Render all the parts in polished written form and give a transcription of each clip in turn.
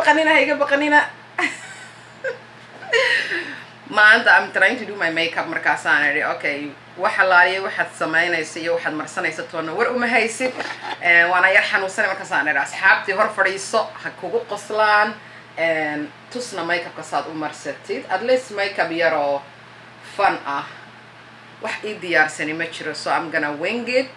Baqanina, ha iga baqanina. Maanta I'm trying to do my makeup. Markaasaan idhi, "Okay, wax alaaliya waxaad samaynaysa iyo waxaad marsanaysa toonna war uma haysid." Waana yar xanuunsanay. Markaasaan idhi, "Asxaabtii hor fadhiiso, ha kugu qoslaan, tusna makeupka saad u marsatid, at least makeup yaroo fun ah." Wax ii diyaarsani ma jiro, so I'm gonna wing it.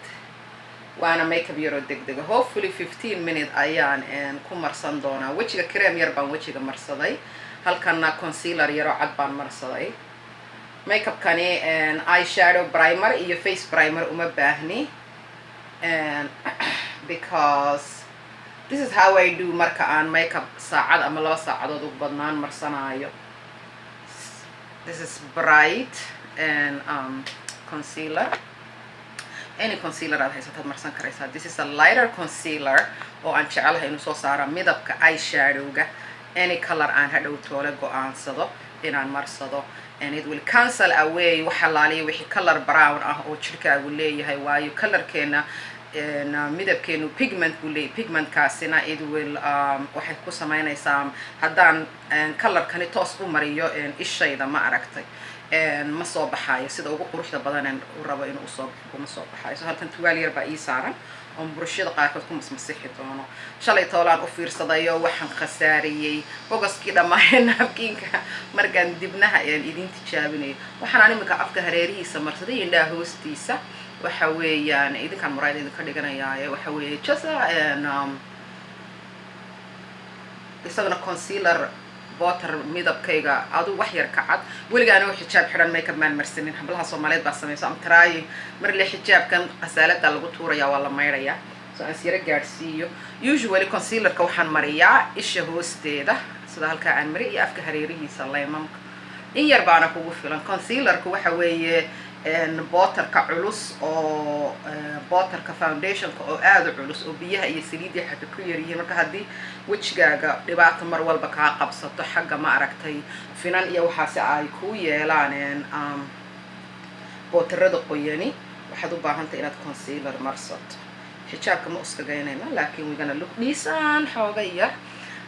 Waana makeup yaroo degdega. Hopefully 15 minute ayaan ku marsan doonaa wejiga. Cream yar baan wejiga marsaday, halkana concealer yaroo cad baan marsaday. Makeupkani eyeshadow primer iyo face primer uma baahni because this is how I do marka aan makeup saacad ama 2 saacadood ugu badnaan marsanaayo. This is bright and concealer. Any concealer aad haysataad marsan karaysaa. This is a lighter concealer oo aan jecelahay inuu soo saaro midabka eyeshadowga, any color aan hadhow toole go-aansado inaan marsado, and it will cancel away wax alaaliya wixii color brown ah oo jirkaagu leeyahay, waayo colorkeena, midabkeenu pigment buu leeyahay. Pigmentkaasina it will waxay ku samaynaysaa haddaan colorkani toos u mariyo ishayda, ma aragtay, ma soo baxaayo sida ugu quruxda badan u rabo inuu usoo baxo, kuma soo baxaayo. So halkan tuwaal yar baa ii saaran oon burushyada qaarkood ku masmasixi doono. Shalay toolaan u fiirsadayo, waxaan khasaariyey bogoskii dhammaayee napkinka markaan dibnaha ayaan idin tijaabinayo. Waxaan iminka afka hareerihiisa marsaday, indhaha hoostiisa, waxa weeyaan idinkaan muraayada idinka dhiganayaaye, waxa weeye just isagana concealer powder midabkayga adu wax yar ka cad. Weliga anigoo xijaab xidhan makeup maan marsanin. Hablaha Soomaaliyeed baa samayso. Am trying marle. Xijaabkan qasaalada lagu tuuraya, waa la maydhaya, so aan siyaro gaadhsiiyo. Usually concealerka waxaan mariyaa isha hoosteeda, sida halkaa aan mariy, iyo afka hareerihiisa leymamka. In yar baana kugu filan. Concealerku waxa weeye powderka culus oo powderka foundationka oo aada u culus oo biyaha iyo saliidii xagga ku yar yihiin. Marka haddii wejigaaga dhibaato mar walba kaa qabsato xagga, ma aragtay, finan iyo waxaasi ay kuu yeelaan powderada qoyani, waxaad u baahantay inaad concealer marsato. Xijaabka ma uskagaynayna, laakiin we gonna look decent xooga yar.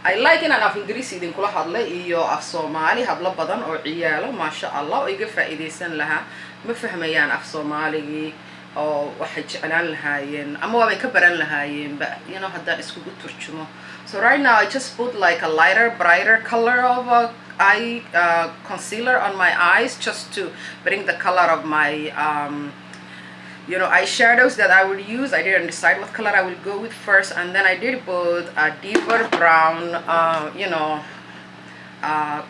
I like inaan af Ingiriisi idinkula hadlay iyo af Soomaali. Hablo badan oo ciyaalo, maasha Allah, oo iga faa'iidaysan lahaa ma fahmayaan af Soomaaligii oo waxay jeclaan lahaayeen ama waabay ka baran lahaayeenba haddaan iskugu turjumo. So right now I just put like a lighter, brighter color of a eye concealer on my eyes just to bring the color of my eyeshadows that I would use. I didn't decide what color I will go with first, and then I did put a deeper brown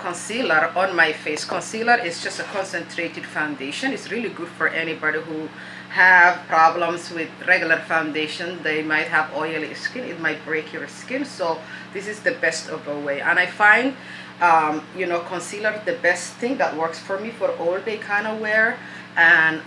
concealer on my face. Concealer is just a concentrated foundation. It's really good for anybody who have problems with regular foundation. They might have oily skin. It might break your skin, so this is the best of a way. And I find concealer the best thing that works for me for all day kind of wear. And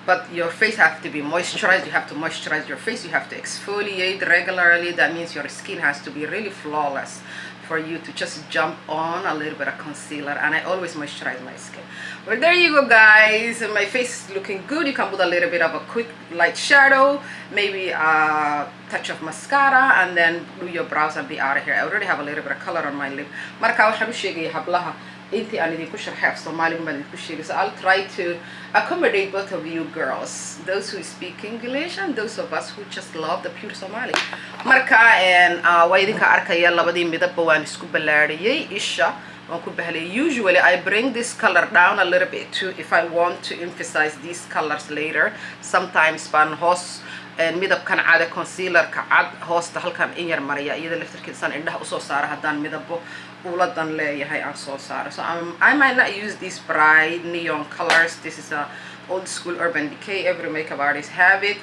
but your face have to be moisturized. You have to moisturize your face. You have to exfoliate regularly. That means your skin has to be really flawless for you to just jump on a little bit of concealer. And I always moisturize my skin. Well, there you go, guys. My face is looking good. You can put a little bit of a quick light shadow, maybe a touch of mascara, and then do your brows and be out of here. I already have a little bit of color on my lip. Marka waxaan u sheegaya hablaha intii aan idinku sharxay af Soomaaliga baan idinku sheegay. So I'll try to accommodate both of you girls, those who speak English and those of us who just love the pure Somali. Marka waa idinka arkaya, labadii midabba waan isku ballaariyey, isha waan ku bahliyay. Usually I bring this color down a little bit too if I want to emphasize these colors later. Sometimes baan hoos midabkan cade, concealerka cad, hoosta halkan in yar mariya iyada laftarkeeda saan indhaha usoo saara haddaan midabo uladan leeyahay aan soo saaro. So I might not use these bright neon colors. This is a old school Urban Decay. Every makeup artist have it.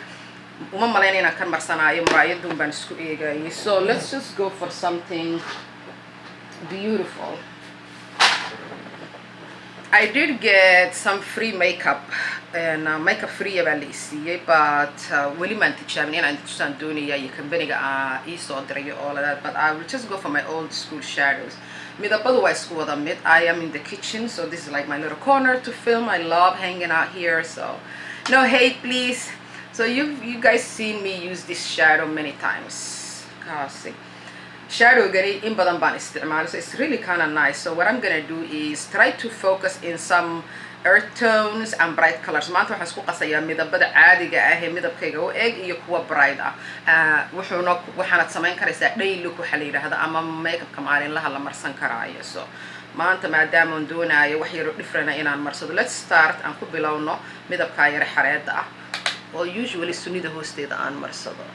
Uma malayna inaan kan marsanaayo, muraayadun baan isku eegayay. So let's just go for something beautiful. I did get some free makeup and makeup free baa la isiiyey, but weli maan tijaabin. Inaan tusaan doonaya iyo companyga ii soo diray all of that, but I will just go for my old school shadows. Midabadu waa isku wada mid. I am in the kitchen, so this is like my little corner to film. I love hanging out here, so no hate, please. So you guys seen me use this shadow many times. Kaasi shadowgani in badan baan isticmaalay, so it's really kind of nice. So what I'm gonna do is try to focus in some earth tones and bright colors. Maanta waxaan isku qasayaa midabada caadiga ah ee midabkayga u eg iyo kuwa bright ah. Wuxuuna waxaanad samayn karaysaa day look waxaa la yidhaahda ama makeupka maalinlaha la marsan karaayo. So maanta maadaamaan doonaayo wax yaro different inaan marsado, let's start. Aan ku bilowno midabkaa yare xareedda ah oo usually sunida hoosteeda aan marsado.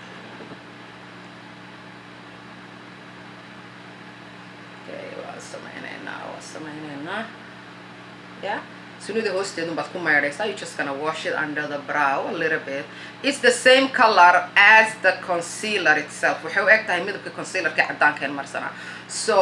Okay, waa sameyneynaa, waa sameyneynaa. Yeah, sunida hoosteedun baad ku maydhaysaa. You just gonna wash it under the brow a little bit. It's the same color as the concealer itself. Waxay u eg tahay midabka concealerka cadaankeen marsanaa. So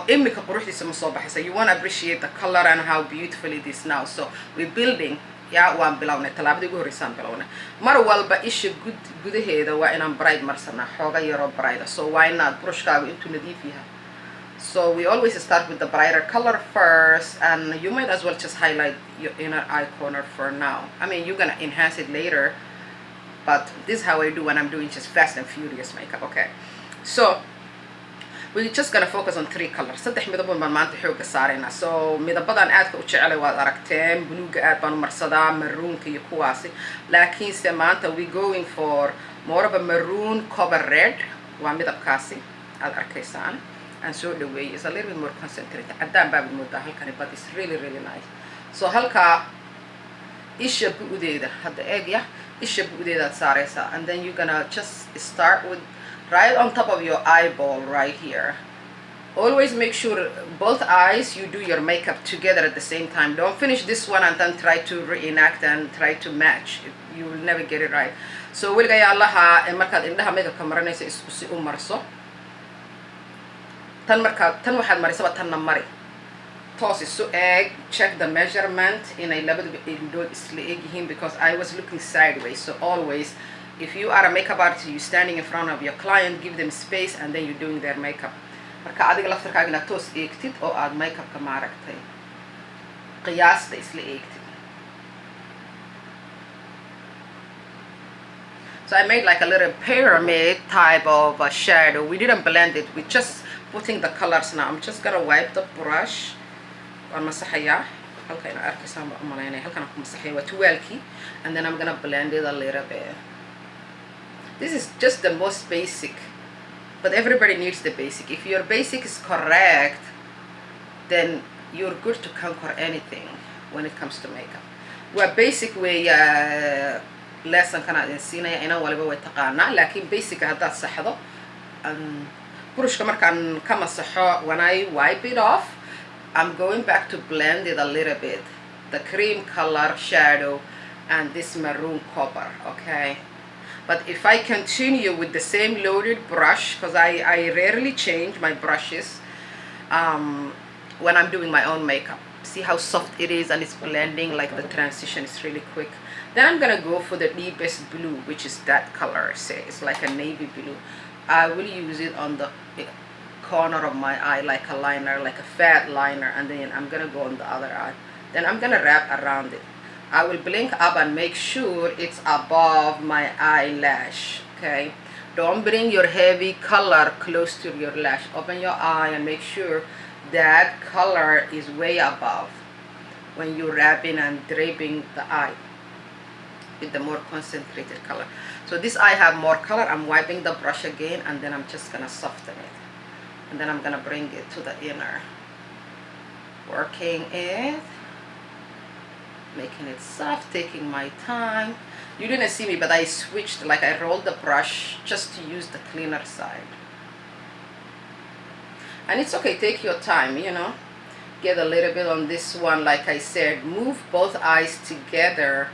imika quruxdiisa ma soo baxaysa. You wanna appreciate the color and how beautiful it is now. So we're building. Ya, waan bilownay, tallaabadii ugu horreysaan bilownay. Mar walba isha gud gudaheeda waa inaan bright marsanaa, xooga yaroo bright. So waa inaad brushkaagu intuu nadiif yahay. So we always start with the brighter color first, and you might as well just highlight your inner eye corner for now. I mean, you're gonna enhance it later, but this is how I do when I'm doing just fast and furious makeup. Okay, so we're just gonna focus on three colors. Saddex midabon baan maanta xooga saaraynaa. So midabadan aadka u jecelay waad aragteen. Buluuga aad baan u marsadaa, maroonka iyo kuwaasi, laakiinse maanta we going for more of a maroon copper red. Waa midabkaasi aad arkaysaan aan soo dhaweeyay. Is a little bit more concentrated. Caddaan baaba moodaa halkani, but it's really, really nice. So halkaa isha bu'deeda hadda eeg. Ya, isha bu'deedaad saaraysaa, and then you're gonna just start with right on top of your eyeball right here. Always make sure both eyes, you do your makeup together at the same time. Don't finish this one and then try to reenact and try to match. You will never get it right. So weliga allaha markaad indhaha makeupka marinaysa, isku si u marso. Tan markaad tan waxaad marisaba, tanna mari. Toos isu eeg. Check the measurement inay labaduba indhood isla eg yihiin, because I was looking sideways. So always, if you are a makeup artist, you standing in front of your client, give them space, and then you're doing their makeup. Marka adiga laftarkaaga inaad toos eegtid oo aad makeupka maaragtay qiyaasta isla eegtid. So I made like a little pyramid type of a shadow. We didn't blend it. We just putting the colors now. I'm just gonna wipe the brush. Waan masaxayaa halka ina arkaysaan baan umalaynaya. Halkan aan ku masaxaya waa tuwaalkii, and then I'm gonna blend it a little bit. This is just the most basic, but everybody needs the basic. If your basic is correct, then you're good to conquer anything when it comes to makeup. Waa basic weeya. Lessonkan aan idin siinaya inan waliba way taqaanaa, laakiin basica haddaad saxdo, burushka markaan ka masaxo, when I wipe it off, I'm going back to blend it a little bit, the cream color shadow and this maroon copper. Okay, but if I continue with the same loaded brush, because I rarely change my brushes when I'm doing my own makeup. See how soft it is, and it's blending, like the transition is really quick. Then I'm gonna go for the deepest blue, which is that color. Say it's like a navy blue. I will use it on the corner of my eye like a liner, like a fat liner, and then I'm gonna go on the other eye. Then I'm gonna wrap around it. I will blink up and make sure it's above my eyelash. Okay, don't bring your heavy color close to your lash. Open your eye and make sure that color is way above when you're wrapping and draping the eye with the more concentrated color. So this eye have more color. I'm wiping the brush again, and then I'm just gonna soften it, and then I'm gonna bring it to the inner, working it, making it soft, taking my time. You didn't see me, but I switched, like I rolled the brush just to use the cleaner side. And it's okay, take your time. Get a little bit on this one. Like I said, move both eyes together.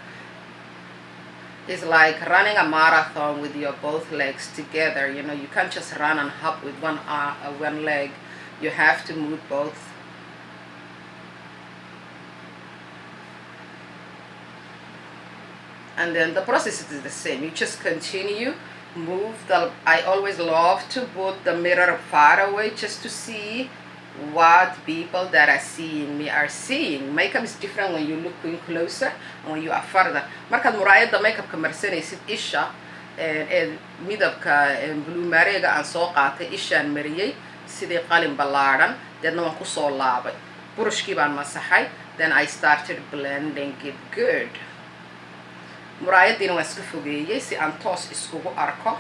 It's like running a marathon with your both legs together. You can't just run and hop with one leg. You have to move both. And then the process is the same. You just continue, move the, I always love to put the mirror far away just to see what people that are seeing me are seeing. Makeup is different when you look in closer and when you are farther. Markaad muraayadda makeupka marsanaysid isha Ee midabka blue mareega aan soo qaatay ishaan mariyey sidii qalin ballaadhan, deedna waan kusoo laabay, burushkii baan masaxay, then I started blending it good. Muraayadiina waan iska fogeeyey si aan toos iskugu arko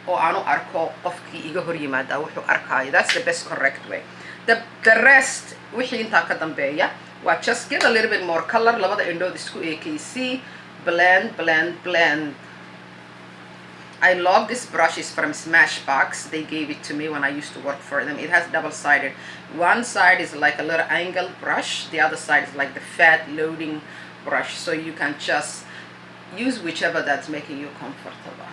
oo aan u arko qofkii iga hor yimaadaa wuxuu arkaayo. That's the best correct way. The rest, wixii intaa ka dambeeya, waa just get a little bit more color, labada indhood isku eekaysii, blend, blend, blend. I love this brush. Is from Smashbox. They gave it to me when I used to work for them. It has double-sided. One side is like a little angled brush. The other side is like the fat loading brush. So you can just use whichever that's making you comfortable.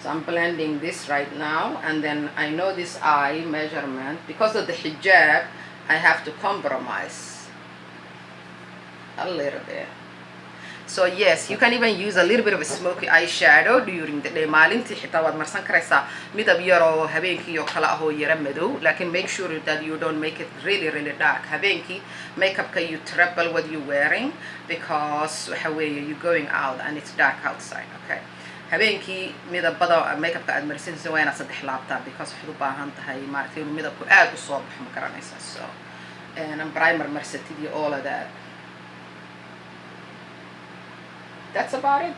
So I'm blending this right now, and then I know this eye measurement. Because of the hijab, I have to compromise a little bit. So yes, you can even use a little bit of a smoky eyeshadow during the day. Maalintii xitaa waad marsan karaysaa midab yaroo habeenkii oo kale ah oo yara madow, laakiin make sure that you don't make it really, really dark. Habeenkii makeupka, you triple what you wearing, because waxa weeye you going out and it's dark outside, okay? Habeenkii midabada makeupka aad marsanaysa waa inaad saddex laabtaa, because waxaad u baahan tahay maaragtay inuu midabku aad u soo baxo, ma garanaysaa? So and primer marsatid iyo all of that. That's about it.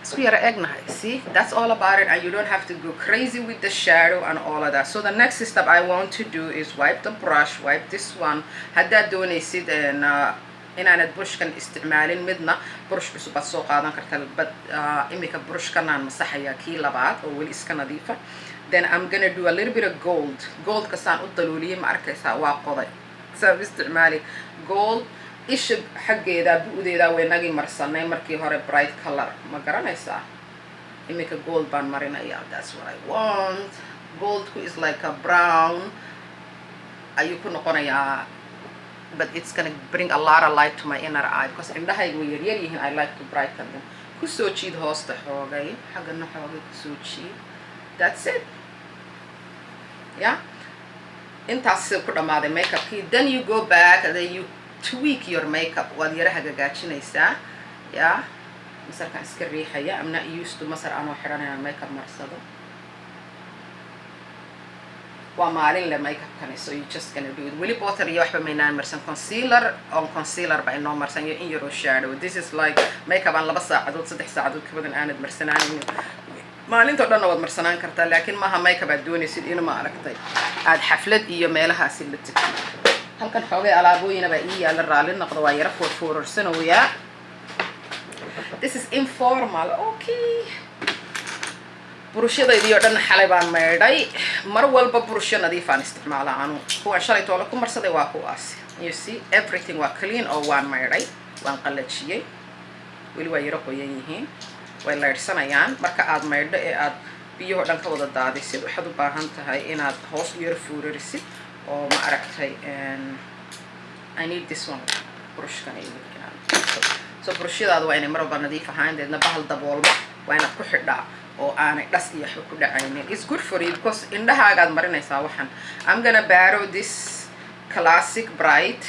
Isku yara egnahay. See, that's all about it, and you don't have to go crazy with the shadow and all of that. So the next step I want to do is wipe the brush, wipe this one. Haddaad doonaysid inaanad brushkan isticmaalin, midna brush cusub baad soo qaadan karta, but imika brushkanaan masaxayaa, kii labaad oo weli iska nadiifa. Then I'm gonna do a little bit of gold. Goldka saan u daluuliyey, ma arkaysaa? Waa qoday saan u isticmaali gold. Isha xaggeeda bu'deeda waynagii marsanay markii hore bright color, ma garanaysaa? Iminka gold baan marinayaa. That's what I want. Goldku is like a brown ayuu ku noqonayaa, but it's gonna bring a lot of light to my inner eye, because indhahayga way yaryar yihiin. I like to brighten them. Kusoo jiid hoosta xoogay, xaggana xoogay kusoo jiid. That's it. Yeah, intaas ku dhammaaday makeupkii. Then you go back and then you tweak your makeup. Waad yara hagaajinaysaa. Yeah, masarkaan iska riixaya. I'm not used to masar anoo xidhanaya makeup marsado. Waa maalin le makeupkani, so you just gonna do it. Weli powder iyo waxba maynaan marsan. Concealer on concealer ba inoo marsan iyo in yaroo shadow. This is like makeup aan 2 saacadood, 3 saacadood ka badan aanad marsanaanin. Maalintoo dhanna waad marsanaan kartaa, laakiin maaha makeup aad doonaysid in ma aragtay aad xaflad iyo meelahaasi la tegtid. Halkan xoogay alaabooyina baa ii yaala, raalli noqda, waa yara foorfoorarsanayaa. This is informal, okay? Burushadaydii oo dhan xalay baan maydhay. Mar walba burusho nadiifaan isticmaalaa anu. Kuwaan shalay toole ku marsaday waa kuwaas. You see, everything waa clean oo waan maydhay, waan qalajiyey. Weli waa yaro qoyan yihiin, way laydhsanayaan. Marka aad maydho ee aad biyahoo dhan ka wada daadisid, waxaad u baahan tahay inaad hoos u yaro fuurarisid oo ma aragtay. I need this one, burushkan. So burushadaada waa inay mar walba nadiif ahaan, deedna bahal daboolma waa inaad ku xidhaa oo aanay dhas iyo waxba ku dhacaynin. It's good for you because indhahaagaad marinaysaa waxaan. I'm gonna borrow this Classic Bright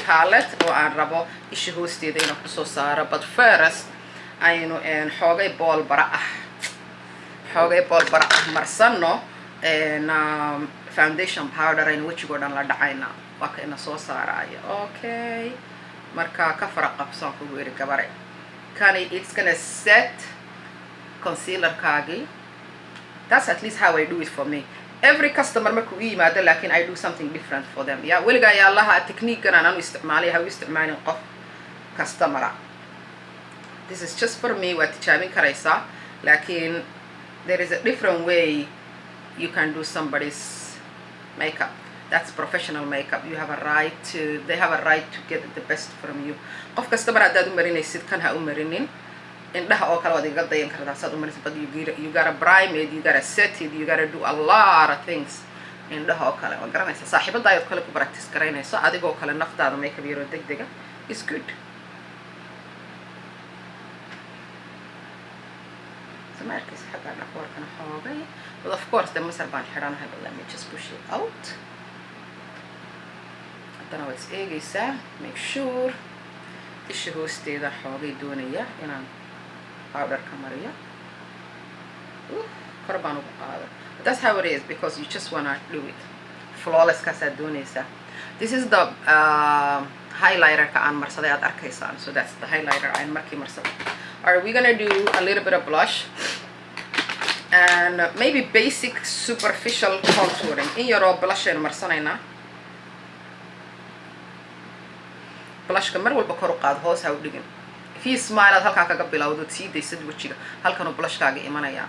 palette oo aan rabo isha hoosteeda inaan kusoo saaro, but first aynu xoogay bool bara ah, xoogay bool bara ah marsano foundation powder. Aynu wejigoo dhan la dhacayna, waa ka ina soo saaraayo. Okay, marka ka fara qabsaan kugu iri gabare kani, it's gonna set concealerkaagii. That's at least how I do it for me. Every customer markuu ii yimaado, laakiin I do something different for them. Ya weligaa yaalaha techniquegan aan anu isticmaalay ha u isticmaalin qof customera. This is just for me. Waad tijaabin karaysaa, laakiin there is a different way you can do somebody's makeup. That's professional makeup. You have a right to they have a right to get the best from you. Qof customer haddaad u marinaysid, kan ha u marinin. Indhaha oo kale waad igaga dayan kartaa saad u marinaysid, but you gotta prime it, you gotta set it, you gotta do a lot of things. Indhaha oo kale waa garanaysaa, saaxiibadaayad kale ku practice garaynayso, adigoo kale naftaada makeup yaroo deg dega is good. So ma arkaysa xaggaa dhafoorkana xoogay? But of course de masar baan xidhanahay, but let me just push it out. Haddana waad is eegaysaa. Make sure Isha hoosteeda xoogay doonaya inaan powderka mariyo. Kor baan ugu qaada. That's how it is, because you just wanna do it flawless, kaasaad doonaysaa. This is the highlighterka aan marsaday aad arkaysaan. So that's the highlighter aan markii marsaday. Alright, we're gonna do a little bit of blush and maybe basic superficial contouring. In yaroo blush aynu marsanaynaa. Blushka mar walba kor u qaad, hoos ha u dhigin. If you smile, aad halkaa kaga bilowdo, sii daysad wejiga, halkanuu blushkaaga imanayaa.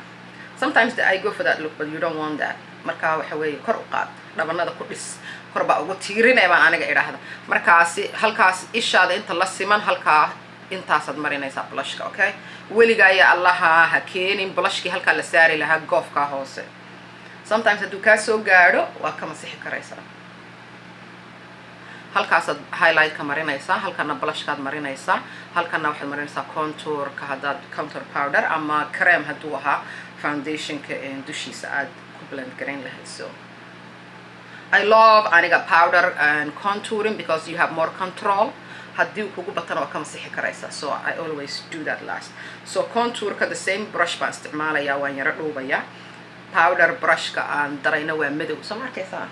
Sometimes I go for that look, but you don't want that. Markaa waxa weeye, kor u qaad, dhabanada ku dhis, kor baa ugu tiirinaya baan aniga idhaahda. Markaasi halkaas ishaada inta la siman, halkaa intaasaad marinaysaa blushka, okay? Weliga ayaa allaha ha keenin blushkii halkaa la saari lahaa goofkaa hoose. Sometimes hadduu kaa soo gaadho, waa ka masixi karaysaa. Halkaasaad highlightka marinaysaa, halkana blushkaad marinaysaa, halkana waxaad marinaysaa contourka, haddaad contour powder ama cream hadduu ahaa foundationka dushiisa aad ku blend garayn lahayd. So I love aniga powder and contouring because you have more control. Haddii uu kugu batana, waa ka masixi karaysaa. So I always do that last. So contourka, the same brush baan isticmaalayaa, waan yaro dhuubayaa. Powder brushka aan darayna waa madow. Soo ma arkaysaa?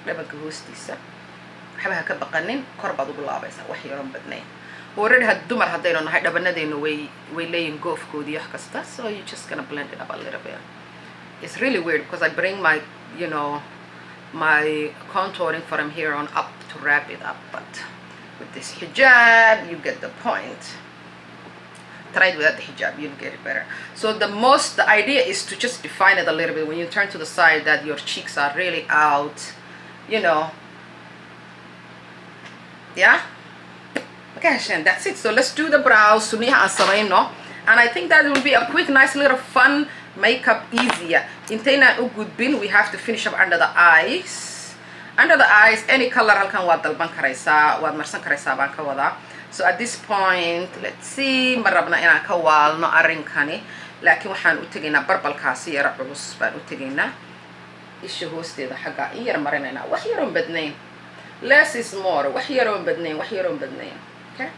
Dhabanka hoostiisa waxba ha ka baqanin, kor baad ugu laabaysaa, wax yaroon badnayn. Already had dumar haddaynu nahay, dhabanadeynu way leeyihin goofkoodii wax kasta. So you just gonna blend it up a little bit. It's really weird because I bring my you know my contouring from here on up to wrap it up, but with this hijab you get the point. Try it without the hijab, you'll get it better. So the idea is to just define it a little bit when you turn to the side, that your cheeks are really out. Yeah, okay, and that's it. So let's do the brows. Suniyaha aan samayno, and I think that will be a quick, nice little fun makeup, easier. Intaynaan u gudbin, we have to finish up under the eyes. Under the eyes, any color halkan waad dalban karaysaa, waad marsan karaysaa baan ka wadaa. So at this point, let's see, ma rabna inaan ka waalno arrinkani, laakiin waxaan u tegaynaa purplekaasi yaro culus baan u tegaynaa. Isha hoosteeda xaggaa in yar marinaynaa, wax yaroon badnayn. Less is more. Wax yaroon badnayn, wax yaroon badnayn, okay?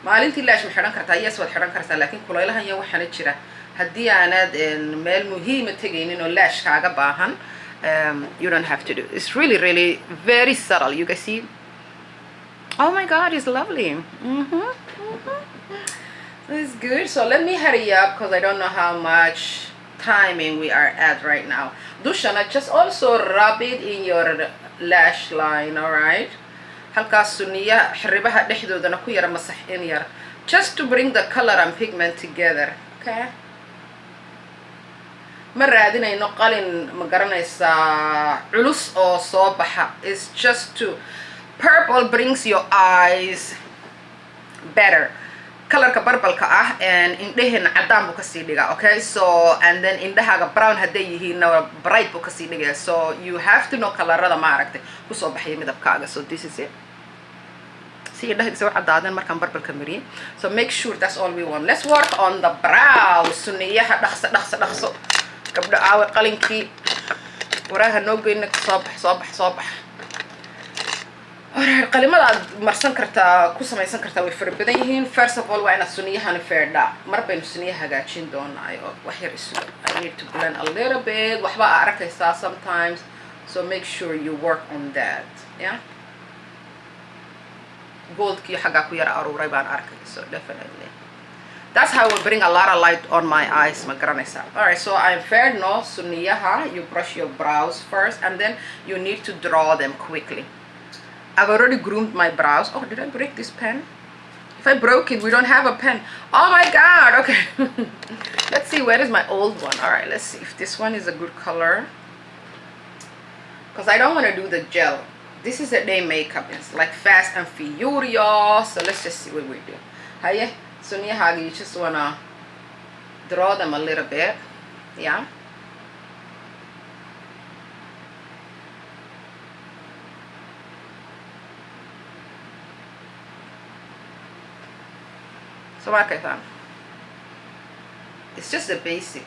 Maalintii lash ma xidhan kartaa? Yes, waad xidhan kartaa, laakiin kulaylahan iyo waxaana jira, haddii aanad meel muhiima tegaynin oo lash kaaga baahan, you don't have to do. It's really, really very subtle. You guys see? Oh my God, it's lovely. It's good. So let me hurry up because I don't know how much timing we are at right now. Dushana, just also rub it in your lash line, all right? Halkaas suniya xiribaha dhexdoodana ku yara masax in yar, just to bring the color and pigment together, okay? Ma raadinayno qalin, ma garanaysaa, culus oo soo baxa. Is just to purple brings your eyes better. Colorka purpleka ah indheheena caddaan buu kasii dhigaa, okay? So and then indhahaaga brown hadday yihiinna, bright buu kasii dhigaya. So you have to know colorada, ma aragtay, kusoo baxaya midabkaaga. So this is it. Si indhaha u caddaadeen markaan purpleka mariyay. So make sure that's all we want. Let's work on the brow. Suniyaha dhaqso, dhaqso, dhaqso, gabdho. Aawe qalinkii waraaha noo geyna? Soo bax, soo bax, soo bax. Alright, qalimada aad marsan kartaa, ku samaysan kartaa, way fara badan yihiin. First of all, waa inaad suniyahani feedhaa. Mar baynu suniyaha hagaajin doonaa oo wax yar isu. I need to blend a little bit. Waxba aa arkaysaa sometimes, so make sure you work on that. Yeah, goldkii xaggaa ku yara aruuray baan arkay. So definitely that's how I will bring a lot of light on my eyes, ma garanaysaa? Alright, so I'm fair no suniyaha. You brush your brows first and then you need to draw them quickly. I've already groomed my brows. Oh, did I break this pen? If I broke it, we don't have a pen. Oh my God, okay. Let's see, where is my old one? All right, let's see if this one is a good color, because I don't want to do the gel. This is a day makeup. It's like fast and furious. So let's just see what we do. Haye, suniyahaaga, you just wanna draw them a little bit. Yeah, so ma arkaysaan? It's just a basic.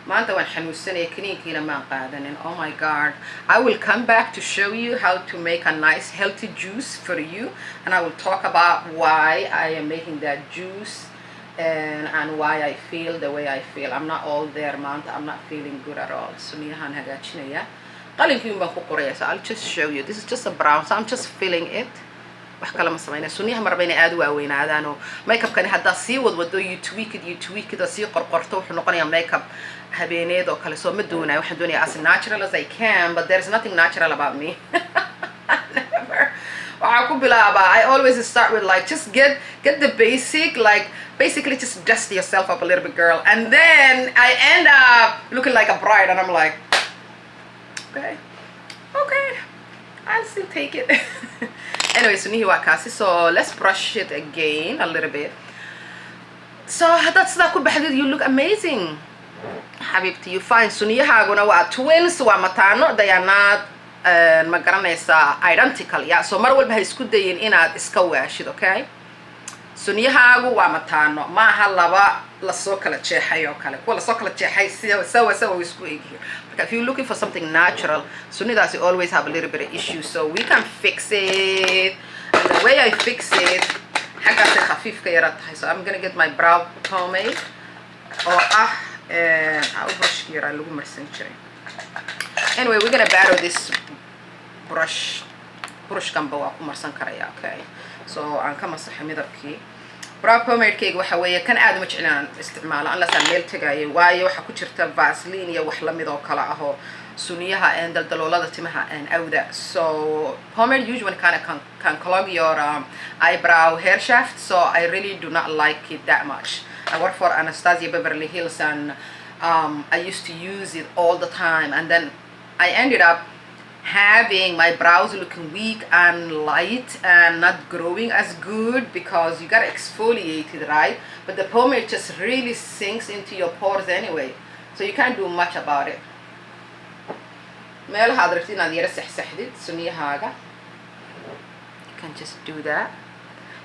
Maanta waan xanuunsanaya, kaniinkiina maan qaadanin. Oh my God. I will come back to show you how to make a nice healthy juice for you, and I will talk about why I am making that juice and why I feel the way I feel. I'm not all there maanta. I'm not feeling good at all. Suniyahaan hagaajinaya, qalinkii baan ku qoraya. So I'll just show you. This is just a brown, so I'm just filling it. Wax kale ma samaynaya. Sunniyaha maraba inay aada u waaweynaadaan oo makeupkani haddaad sii wadwado, you tweak it, you tweak it, oo sii qorqorto, wuxuu noqonayaa makeup habeeneed oo kale. Soo ma doonayo. Waxaan doonayaa as natural as I can, but there's nothing natural about me. Never. Waxaa ku bilaabaa, I always start with like just get the basic, like basically just dust yourself up a little bit, girl, and then I end up looking like a bride and I'm like, Okay, I'll still take it." Anyway, sunnihii waa kaasi. So let's brush it again a little bit. So haddaad sidaa ku baxdid, you look amazing, xabiibti. You fine. Suniyahaaguna waa twins, waa mataano. They are not, ma garanaysaa, identical. Yeah, so mar walba ha isku dayin inaad iska waashid, okay? Sunyahaagu waa mataano, maaha laba lasoo kala jeexay oo kale. Kuwa lasoo kala jeexay sida sawa sawa isku egyihiin. Marka if you're looking for something natural, sunnidaasi always have a little bit of issue, so we can fix it. And the way I fix it, xaggaasay khafiifka yara tahay. So I'm gonna get my brow pomade oo ah brushki yaraa lagu marsan jiray. Anyway, we're gonna borrow this brush. Brushkanba waa ku marsan karaya. Okay, so aan ka masaxay midabkii. Brow pomadekeyga waxa weeye kan. Aad uma jeclin aan isticmaalo unless aan meel tegayo, waayo waxaa ku jirta Vaseline iyo wax lamid oo kale ah oo suniyaha and daldaloolada timaha and awda. So pomade usually kind of can clog your eyebrow hair shaft, so I really do not like it that much. I work for Anastasia Beverly Hills and I used to use it all the time, and then I ended up having my brows looking weak and light and not growing as good, because you gotta exfoliate it, right? But the pomade just really sinks into your pores anyway, so you can't do much about it. Meelaha aad rabtid inaad yara sexsexdid sunyahaaga, you can just do that.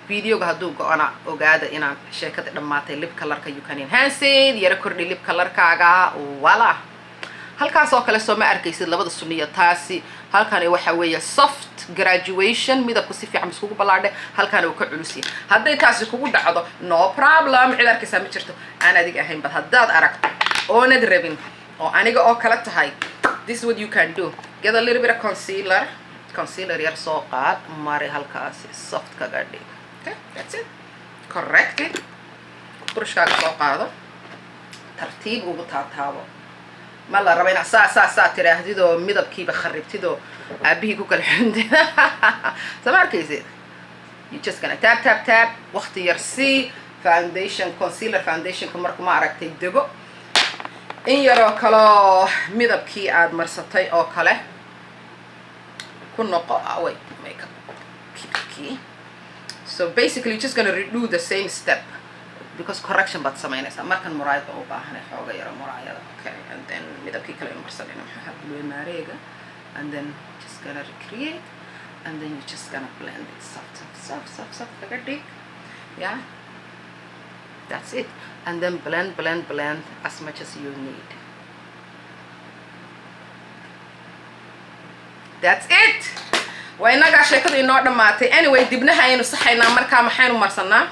Videoga hadduu go-ana, ogaada inaan sheekada dhammaatay. Lip colorka, you can enhance it. Yara kordhi lip colorkaaga. Wala halkaas oo kale, soo ma arkaysid labada suniya? Taasi halkani waxa weeye soft graduation, midabku si fiican iskugu ballaadhay. Halkani uu ka culus yahay. Hadday taasi kugu dhacdo, no problem. Cid arkaysaa ma jirto aan adig ahayn. But haddaad aragto oonad rabin oo aniga oo kale tahay, this is what you can do. Get a little bit of concealer. Concealer yar soo qaad, mari halkaasi, soft kaga dhig. Okay, that's it. Correct it. Brushkaaga soo qaado, tartiib ugu taataabo. Ma la raba inaad saa saa saa tiraahdid oo midabkiiba kharibtid oo aabihii ku kala xuntid. Soo ma arkaysid? You just gonna tap, tap, tap. Waqti yar sii. Foundation, concealer, foundationka marku ma aragtay dego, in yaroo kaloo midabkii aad marsatay oo kale ku noqo. Away makeup kii. So basically you're just gonna redo the same step because correction baad samaynaysaa. Markan muraayad baan u baahanay, xooga yaro muraayada. Okay, and then midabkii kale aynu marsanayna muxuu ahaa? Blue mareega. And then just gonna recreate, and then you're just gonna blend it soft, soft, soft, soft, soft kaga dhig. Yeah, that's it. And then blend, blend, blend as much as you need. That's it. Waa inagaa sheekadu inoo dhammaatay. Anyway, dibnaha aynu saxaynaa. Markaa maxaynu marsanaa?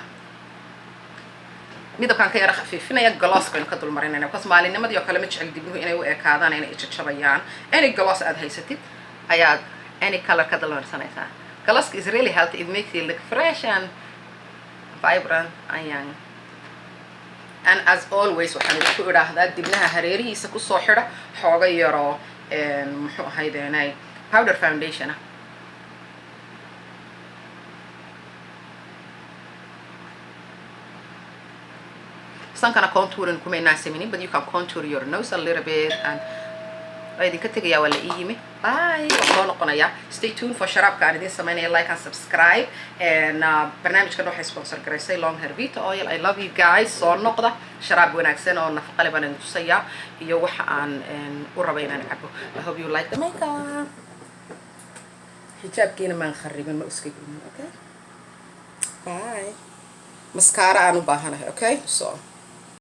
Midabkaan ka yara khafiifinaya, gloss baynu ka dul marinayna, because maalinnimadii oo kale ma jecel dibnuhu inay u ekaadaan inay jajabayaan. Any gloss aad haysatid ayaad any color ka dul marsanaysaa. Gloss is really healthy. It makes you look fresh and vibrant and young. And as always, waxaan idinku idhaahdaa dibnaha hareerihiisa kusoo xidha xooga yaroo, muxuu ahaydeenay, powder foundation ah. Sankana contouring kumaynaan sameynin, but you can contour your nose a little bit. And waa idinka tegayaa, waa la ii yimi. Bye, waan soo noqonayaa. Stay tuned for sharaabka aan idin samaynaya. Like and subscribe. And barnaamijkan waxay sponsor garaysay Long Hair Vita Oil. I love you guys. Soo noqda. Sharaab wanaagsan oo nafaqa leh baan idin tusayaa iyo waxa aan u rabay inaan cabo. I hope you like the makeup. Xijaabkiina maan kharibin, ma iska gelin. Okay. Bye. Mascara aan u baahanahay. Okay, so